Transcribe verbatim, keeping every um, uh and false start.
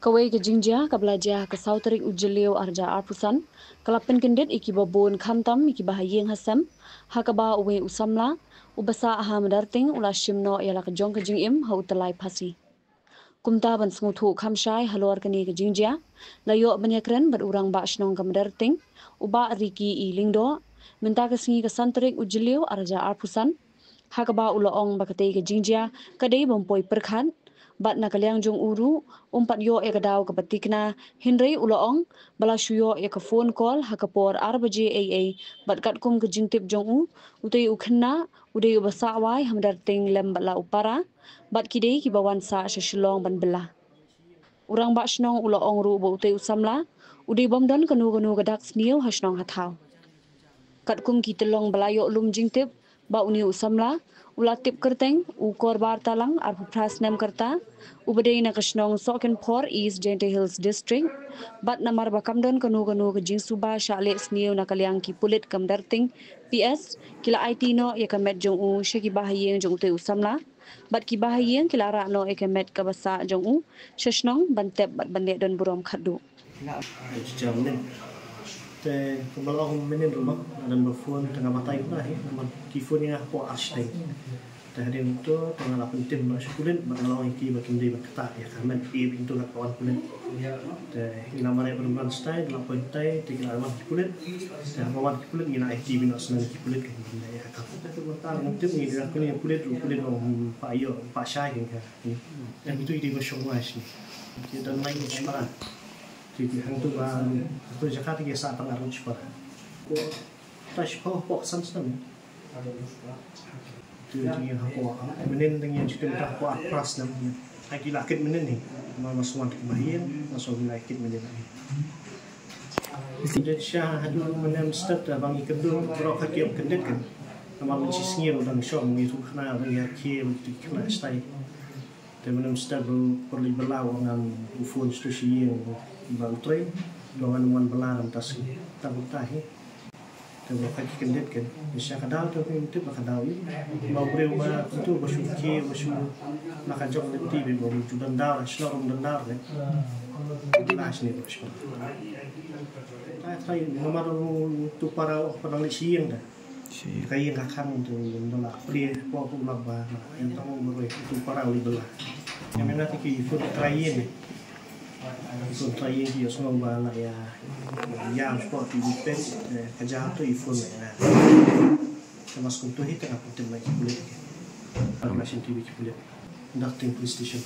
Kawei ka jingjia kaba la jia ha ka saw tarik u Jylliew arhajar arphew san ka la pynkyndit ïa kiba bun, khamtam ïa kiba ha ïing ha sem, ha kaba uwei u samla uba sah ha Madarting u la shim noh ïa la ka jong ka jingim ha u tyllai phasi. Kumta ban sngewthuh kham shai halor kane ka jingjia, la ïoh ban ïakren bad u Rangbah Shnong ka Madarting, u Bah Ricky E Lyngdoh, mynta ka sngi ka san tarik u Jylliew arhajar arphew san, ha kaba u la ong ba katei ka jingjia ka dei bym poi pyrkhat, bad na ka liang jong u ruh um pat ïoh ïa ka daw kaba thikna, hynrei u la ong ba la shu ïoh ïa ka phone call ha ka por ar baje eiei bad katkum ka jingtip jong u, utei u khynnah u dei uba sah wai ha Madarting lem bad la u para, bad ki dei kiba wan sah sha Shillong ban bylla. U Rangbah Shnong u la ong ruh ba utei u samla u dei bym don kano kano ka dak sniew ha shnong ha thaw. Katkum ki tyllong ba la ïoh lum jingtip ba une u samla u la tip kyrteng u Korbar Talang, arphew phra snem ka rta, uba dei na ka shnong Sohkynphor, East Jaintia Hills District, bad namar ba kam don kano kano ka jingsuba shah leh sniew na ka liang ki pulit ka Madarting P S, ki la aiti noh ïa ka met jong u sha kiba ha ïing jong utei u samla, bad kiba ha ïing ki la rah noh ïa ka met kaba sah jong u sha shnong ban tep bad ban leh don burom khatduh. Jam ne. Te kumba la ong mynnin ruh, la don ba phone, te nga batai kumba hi, namar ki phone ïa nga hapoh ar shateng. Te hadien to, te nga la pyntip noh sha pulit, bad nga la ong ïa ki ba kim dei ban ktah ïa ka met, ïa pyntu kat ka wan pulit. Te ngi la mareh ba dang ban stai, la poi tai, te ki la wan ki pulit. Te haba wan ki pulit ngi la aiti beit noh sha ki pulit, ka ngi ïa ka. Te kumta ngi tip ngi da kuni pulit, pulit ong pa ïoh, pa shai ka. Te ngi tu ïa ki ba shong wai shi. Ki don lai shipara. Ki, ki hangtu ba, hangtu jaka te ki sah tang arngut shipara. Ko, ta shipara hapoh san snem. Tu ki hapoh, mynnin dang ïa jutim ta hapoh arphew snem. Ha ki la kit mynnin hi. Ma, ma swan ki ba ïa, ma swan ki la kit mynnin hi. Isi de sha haduh mynnin step ta ba ngi kynduh, bro ka ki ong kyndit kan. Namar mynshi sngi ruh dang shong, ngi ruh khana, dang ïa ki, ngi tu khana stai. Te mynnin step ruh por leit bylla u ong ngam u phone sha tu sha ïing ba u trei. Ruh ngam wan bylla mynta sngi. Tang kumta hi. Te ba ka ki kyndit kan. Sha ka daw te ngim tip ba ka daw ïa. Ba u briew ba kumtu ba shu ki ba shu na ka jong lynti ba u ju dang daw, shnong ruh dang daw kan. Bylla shane ba shu. Trai trai namar u tu para u ong ba dang leit sha ïing da. Shi. Ka ïing ka khang tu ynda la plie hapoh u lap ba na ïing tang u marwei tu para u leit bylla. Ïa mynta te ki phone trai ïing. Ki phone trai ïing ki ïohsngew ba la ïa ïam sport ki pet, eh, ka jam tu i phone la ïa. Ka mas kumtu hi te ka pyntim la ki pulit. Ka la shin ki pulit. Madarting Police Station.